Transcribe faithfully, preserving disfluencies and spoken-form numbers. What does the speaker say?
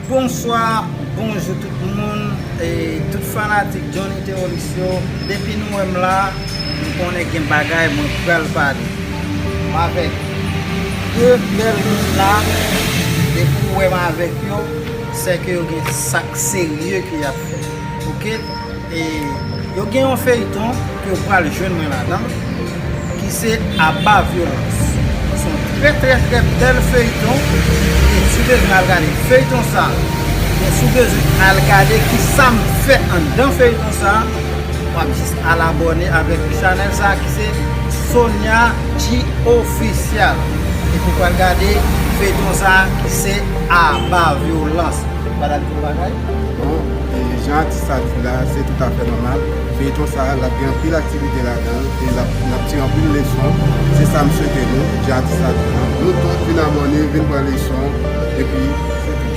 Bonswa, bonjou tout moun, e tout fanatik Johnny Theolus yo. Depi nou wè m la, nou konnen gen bagay mwen pral pale. M avèk de bèl moun la, depi w wè m avèk yo, sèke yo gen sak serye ke y ap fè. Oke? E yo gen yon feyton ke w pral jwenn mwen ladan l, ki se Aba Vyolans. Se yon trè, trè, trè bèl feyton. E si w bezwen al gade feyton sa, oubyen si w bezwen al gade ki sa m fè anndan feyton sa, w ap jis al abòne avèk chanèl sa ki se Sonia G Official. Epi w pral gade feyton sa ki se Aba Vyolans. Ou pa t ap di yon bagay? Bon, e jan atis la di la, se toutafè nòmal. Feyton sa a, l ap gen anpil aktivite ladan l, e l ap, l ap tire anpil leson. Se sa m swete nou, jan atis la di la. Nou tout vin abòne, vin pran leson, epi se tou.